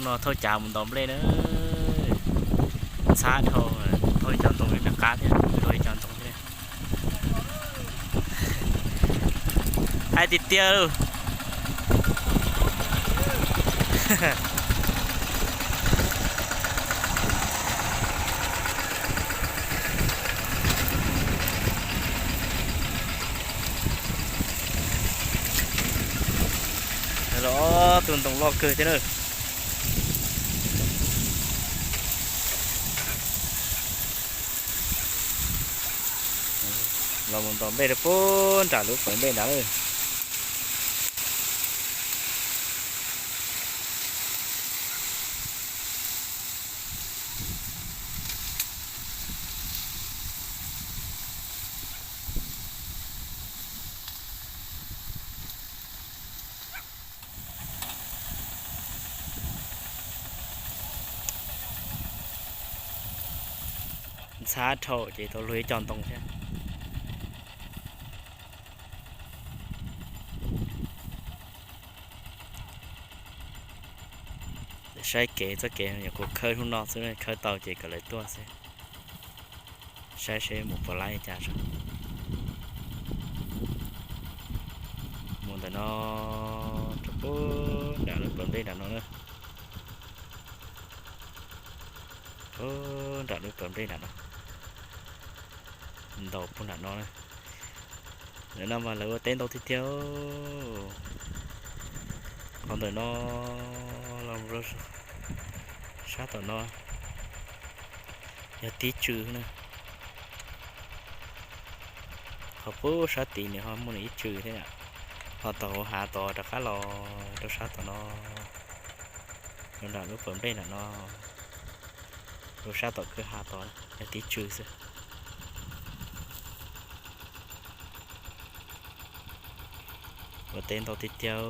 No thauj cav mus ntaus nplej na. Ntxhab dhau, thauj ib co ntoo nram qab thiab, luag ib co ntoo thiab. Hais tiag tiag lauj. Los ob tug ntoo loj kawg thiab na. Los mus ntaus nplej rau puag nram lub pawg nplej nrad lawm. Ntxhab dhau ces tau luag ib co ntoo thiab. Saib kev, txoj kev nyuam qhuav khawb hnub no xwb, khawb tau ces kom lawv tuaj xwb. Saib seb mus puas laib cas. Mus ntawm no rau puag nram lub pawg nplej nram no na. Puag nram lub pawg nplej nram no. Ntaus puag nram no na. Ntawm no mas lawv ua teb ntau tiag tiag. Qhov ntawm no los sab tom no yog tib tsw na. Qhov puag sab tid nws ho muaj nws ib tsw thiab. Ho tom hauv hav tod rov qab los rau sab tom no, rau nram lub pawg nplej nram no, rau sab tom kwj ha tod yog tib tsw xwb. Ua teb ntau tiag tiag.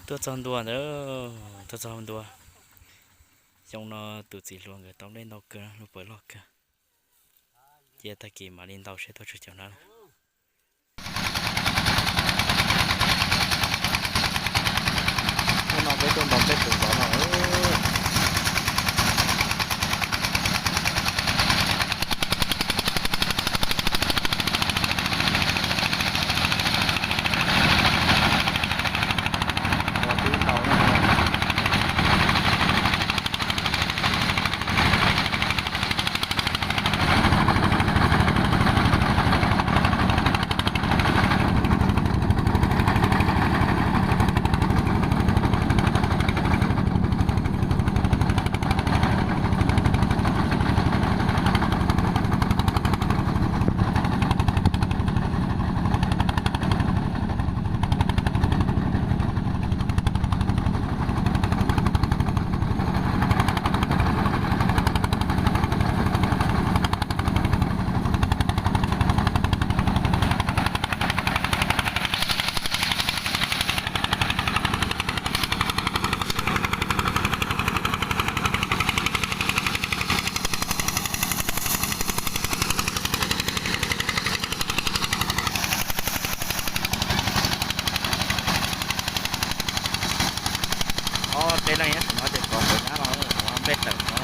Tuaj txog ntua ntawd, tuaj txog ntua. Xyoo no tus txiv hluas nkawd tau nplej ntau kawg, lub pawg loj kawg. Cia tag kis mam li ntaus seb tuaj tsawg caum na. Hnub no peb tuaj ntaus nplej tus zov no. Ua tib ntaus na. Ob peb leej nyob saum no ces kov kov nyab los nplej tawm no.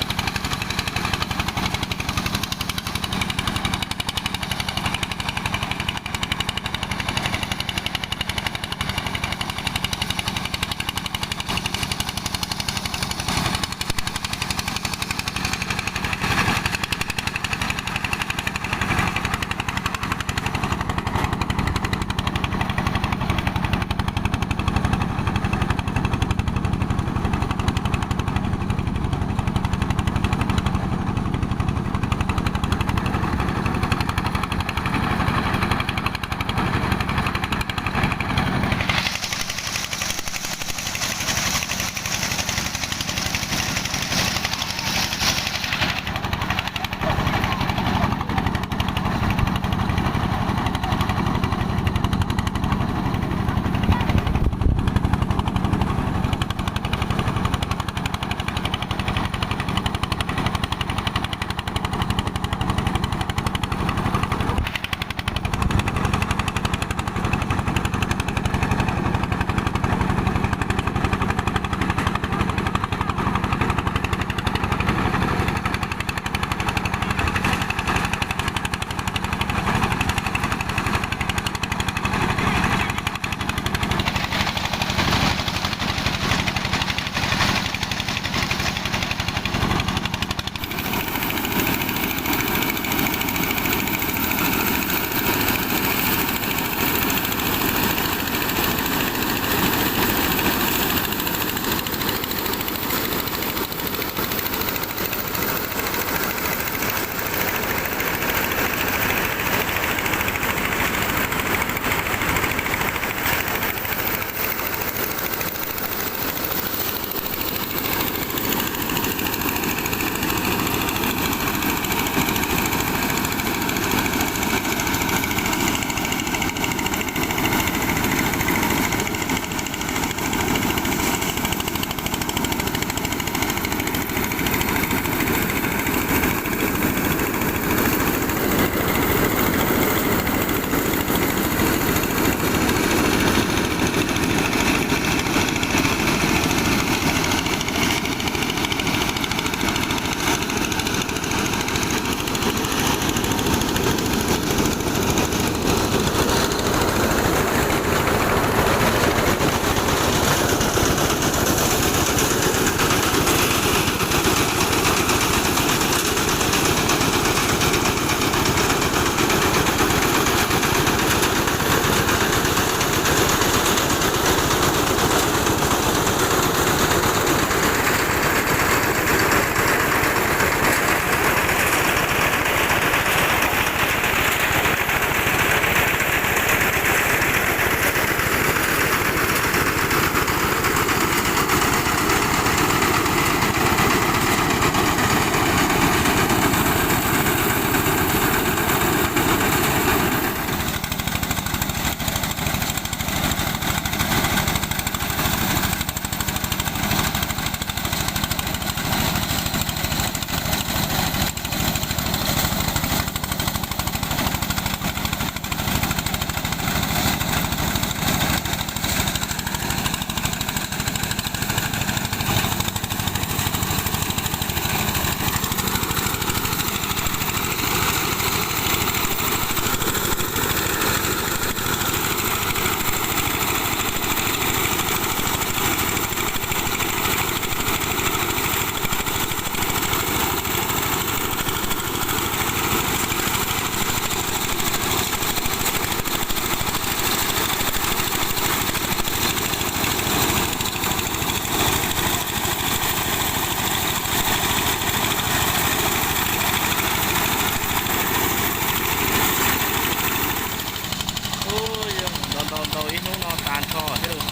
toj thiab lauj.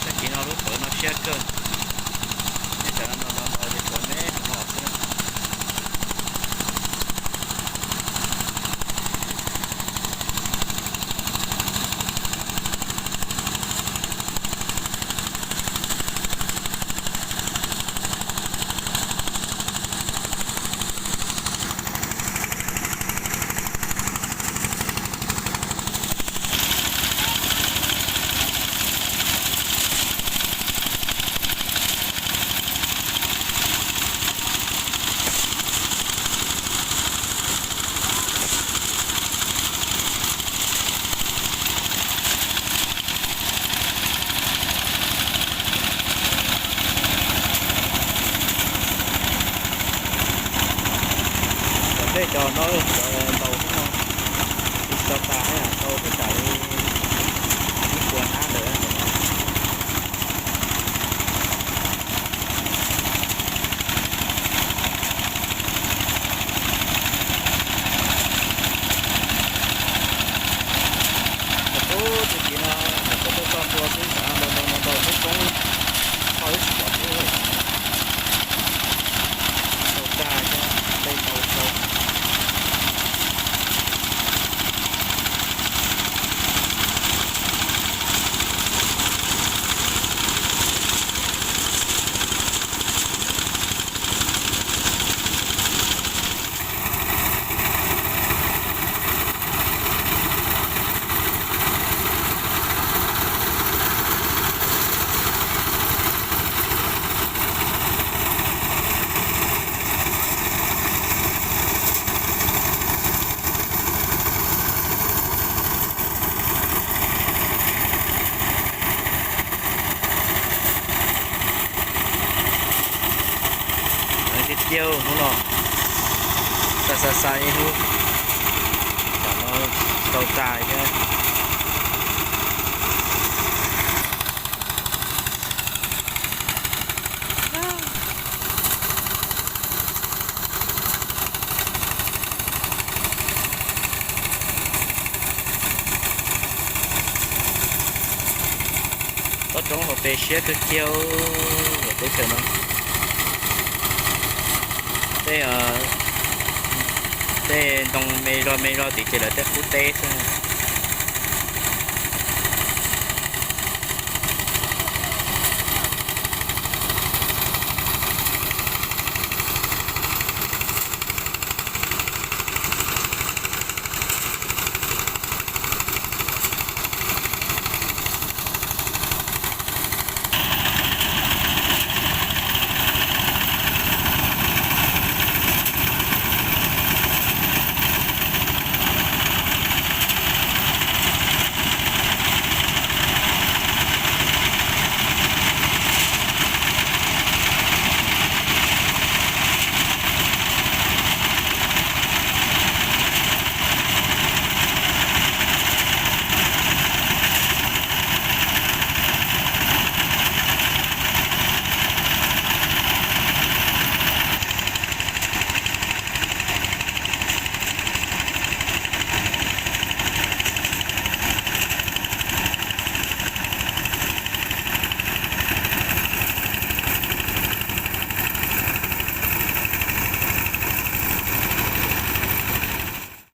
Tag kis no lub pawv no siab kawg. Nej sawv no no no ces tshuav me no xwb. Cov dej cov no cov ntaus no tsis tau tas, tau tsis tas li ib puas hnab ntawd. Thaum ub tag kis no nyuam qhuav tuaj txog ntua xwb, ntawm no ntau ntau ntau lub koob, tau ib sim los xwb, tau tag thiab, dej tau tau. Tiag tiag hnub no, xa xa xa ib hnub, tam no tsis tau tas thiab. Toj roob hauv pes siab kawg kiag, teb chaws no tej, tej ntoo me zog me zog tim ces lawv tej qub teb xwb.